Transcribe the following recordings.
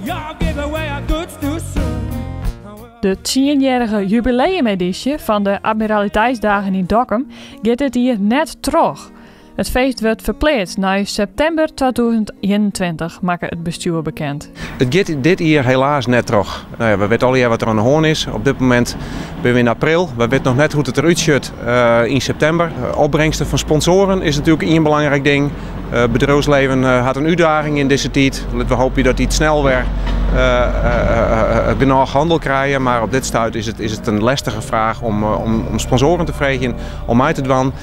Y'all give away our goods too soon. De tsienjierrige jubileumedysje fan de Admiraliteitsdagen yn Dokkum giet dit jier net troch. It feest wurdt ferpleatst nei septimber 2021, makke it bestjoer bekend. It giet dit jier helaas net troch. Nou ja, we witte allegear wat der oan de hân is. Op dit momint binne we yn april. We witte noch net hoe't it derút sjocht yn septimber. Opbrengsten fan sponsoaren is natuerlik ien belangryk ding. Bedriuwsleven hat in útdaging yn dizze tiid. Litte we hoopje dat dy it snel wer genôch hannel krije. Mar op dit stuit is it, is it in lestige fraach om, om sponsoaren te freegjen om mei te dwaan.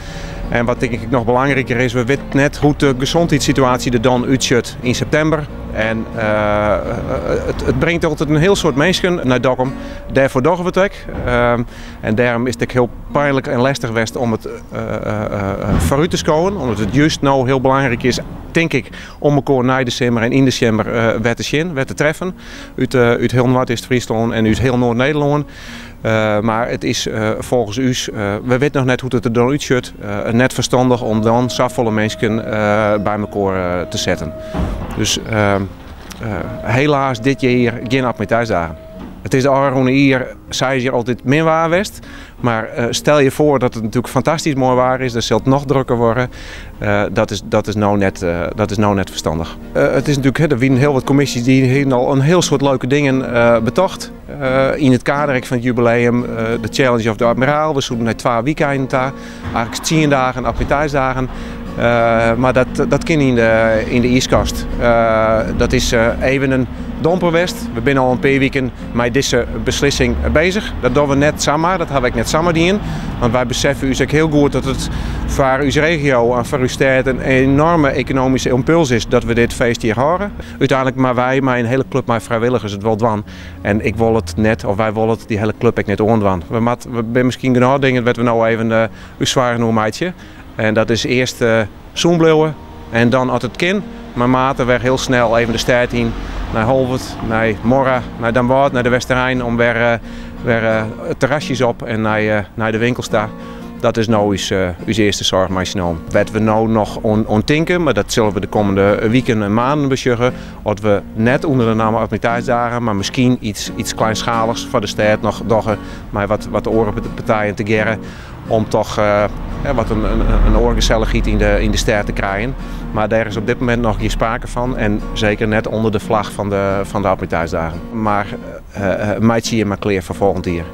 En wat tink ik noch belangriker is, we witte net hoe't de gezondheidssituatie der dan útsjocht yn septimber. En it, it bringt altyd in hiel soad minsken nei Dokkum. Dêrfoar dogge we it ek. En dêrom is it ek hiel pynlik en lestich west om it foarút te skowen. Omdat it just no hiel belangryk is, tink ik, om elkoar nei de simmer en yn de simmer wer te sjen, wer te treffen. Út hiel Noardeast-Fryslân en út hiel Noard-Nederlân. Mar it is folgens ús, we witte noch net hoe't it der dan útsjocht, net ferstannich om dan safolle minsken by elkoar te setten. Dus helaas dit jier gjin Admiraliteitsdagen. It is de ôfrûne jier 6 jier altyd min waar west. Mar stel je foar dat it natuerlik fantastysk moai waar is, dan sil it noch drokker wurde. Dat is no net ferstannich. It is natuerlik, der wiene hiel wat kommisjes dy hiene al in hiel soad leuke dingen betocht. Yn it kader ek fan it jubileum, de Challenge of the Admiraal. We soene nei twa wykeinen ta, eigentlik 10 dagen Admiraliteitsdagen. Mar dat kin yn de iiskast. Dat is even in domper west. We binne al in pear wiken mei dizze beslissing beuzich. Dat dogge we net samar, dat hawwe we net samar dien. Want wy beseffe ús ek hiel goed dat it foar ús regio en foar ús stêd in enoarme ekonomyske ympuls is dat we dit feest hjir hâlde. Uteinlik mar wy mei in hiele klup mei frijwilligers it wol dwaan. En ik wol it net, of wy wolle it dy hiele klup ek net oandwaan. We binne miskien genôch dingen wêr't we no even ús soargen oer meitsje. En dat is earst sûn bliuwe en dan as it kin, mei mate wer hiel snel even de stêd yn nei Holwert, nei Morra, nei Damwâld, nei de Westerein om wer terrasjes op en nei de winkels ta. Dat is no ús earste soarch mei syn Wêr't we no noch oan tinke, mar dat sille we de kommende wiken en maanden besjogge, as we net ûnder de namme Admiraliteitsdagen, mar miskien yts kleinschaligs foar de stêd noch dogge mei wat oare partijen tegearre om toch wat in oare gesellichheid yn de stêd te krijen. Mar dêr is op dit momint noch gjin sprake fan en seker net ûnder de flagge fan de Admiraliteitsdagen. Mar meitsje jim mar klear foar folgjend jier.